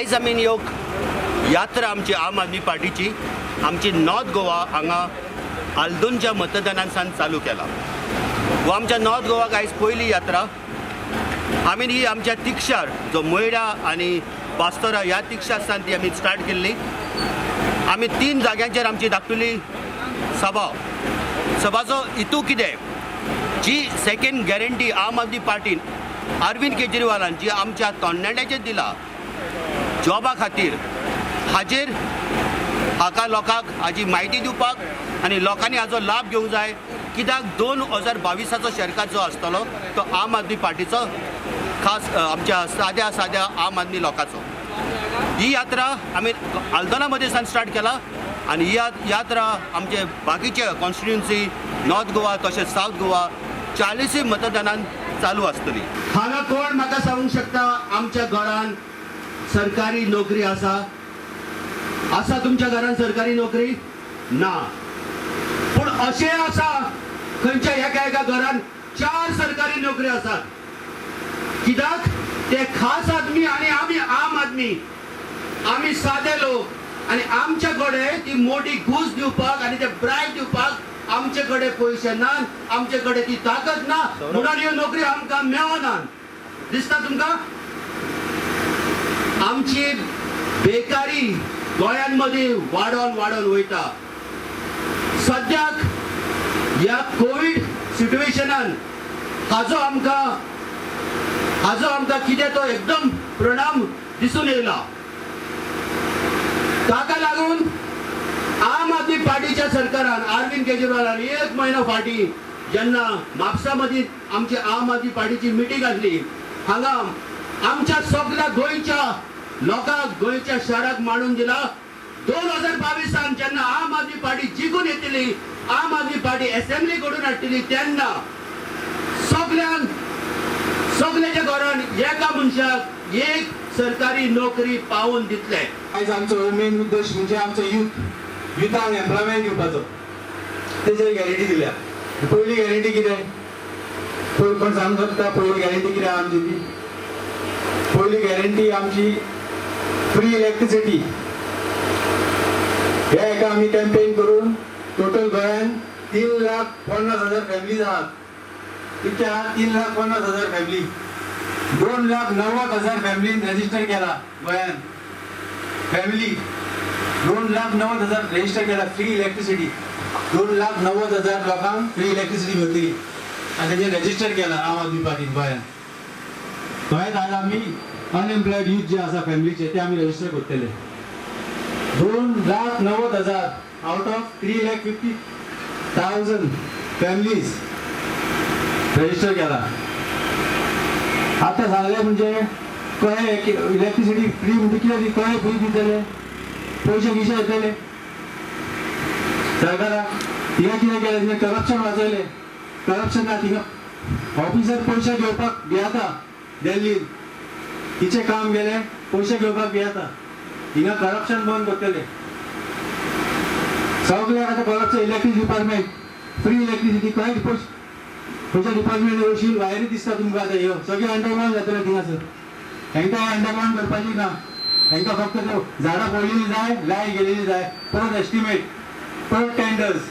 आयज आमी योग यात्रा आमची आम आदमी पार्टीची आमची नॉर्थ गोवा हांगा आल्दोनच्या मतदानांसान चालू केला. हो आमच्या नॉर्थ गोवाक आयज पयली यात्रा. आमी ही आमच्या तिक्षार जो मयडा आनी बास्तोरा ह्या तिक्षासान ती आमी स्टार्ट केल्ली. आमी 3 जाग्यांचेर आमची धाकटुली सभा. सभाचो हेतू कितें, जी सेकंड गॅरंटी आम आदमी पार्टीन अरविंद केजरीवालान जी आमच्या तरणाट्यांचेर दिला जॉबा खातीर, हाजेर हाका लोकांक हाजी म्हायती दिवपाक आनी लोकांनी हाजो लाभ घेवंक जाय. कित्याक 2022 शेरकार जो आसतलो तो आम आदमी पार्टीचो, खास आमच्या साद्या साद्या आम आदमी लोकांचो. ही यात्रा आमी आल्दोना मदें सावन स्टार्ट केला आनी ही यात्रा आमचे बाकीचे कॉन्स्टिट्युन्सी नॉर्थ गोवा तशेंच सावथ गोवा 40 मतदानान चालू आसतली. हांगा कोण म्हाका सांगूंक शकता आमच्या घरान सरकारी नोकरी आसा? आसा तुमच्या घरान सरकारी नोकरी? ना. पूण अशें आसा खंयच्या एका एका घरान 4 सरकारी नोकरी आसात. कित्याक ते खास आदमी आनी आमी आम आदमी, आमी सादे लोक आनी आमच्या कडेन ती मोटी घूस दिवपाक आनी ते ब्रायब दिवपाक आमचे कडेन पयशे ना, आमचे कडेन ती ताकद ना, म्हणून ह्यो नोकरी आमकां मेळना. दिसता तुमकां आमची बेकारी गोंयांमध्ये वाडोन वाडोन वयता. सद्याक ह्या कोवीड सिट्युएशनान हाजो आमकां कितें तो एकदम परिणाम दिसून येयला. ताका लागून आम आदमी पार्टीच्या सरकारान अरविंद केजरीवालान 1 म्हयनो फाटीं जेन्ना म्हापसा मदीं आमची आम आदमी पार्टीची मिटींग आसली, हांगा आमच्या सगल्या गोंयच्या लोकांक गोंयच्या शहराक मांडून दिला. 2022 जेन्ना आम आदमी पार्टी जिखून येतली, आम आदमी पार्टी असेंब्ली घडून हाडटली, तेन्ना सगल्यांक सगल्याच्या घरान एका मनशाक एक सरकारी नोकरी पावोवन दितले. आयज आमचो मेन उद्देश म्हणजे आमचो युथाक एम्प्लॉयमेंट दिवपाचो. तेजेर गॅरंटी दिल्या. पयली गॅरंटी कितें कोण सांगूंक शकता? पयली गॅरंटी कितें आमची ती? पयली गॅरंटी आमची फ्री इलेक्ट्रिसिटी. ह्या एका आमी कॅम्पेन करून टोटल गोंयान 3,50,000 फॅमिलीज आहात. कितके आहात? 3,50,000 फॅमिली. 2,90,000 फॅमिलीन रजिस्टर केला गोंयान. फॅमिली 2,90,000 रजिस्टर केला फ्री इलेक्ट्रिसिटी. 2,90,000 लोकांक फ्री इलेक्ट्रिसिटी मेळटली आनी तेजेर रजिस्टर केला आम आदमी पार्टीन गोंयान. गोंयांत आज आमी अनएम्प्लॉयड यूथ जे आसा फॅमिलीचे ते आमी रजिस्टर करतले. 2,90,000 out of 3,50,000 families register केला. आतां सांगलें म्हणजे कळ्ळें इलेक्ट्रिसिटी फ्री म्हणजे कितें? कळ्ळें फ्री दितले, पयशे किशे येतले सरकाराक. थिंगा कितें केलें? तिणें करप्शन वाचयलें. करप्शन ना थिंगा. ऑफिसर पयशे घेवपाक भियेता. दिल्लीन तिचें काम गेलें, पयशे घेवपाक भियेता. हिंगा करप्शन बंद करतले सगळ्याक. आतां corruption electric department free electricity खंय खंयच्या डिपार्टमेंट वशील वायरी दिसता तुमकां. आतां ह्यो सगळें अंडरग्रावंड जातलें थिंगासर. हेंकां अंडरग्रावंड करपाची ना. हेंकां फक्त त्यो झाडां पडलेली जाय, लायट गेलेली जाय, परत एस्टिमेट, परत टेंडर्स.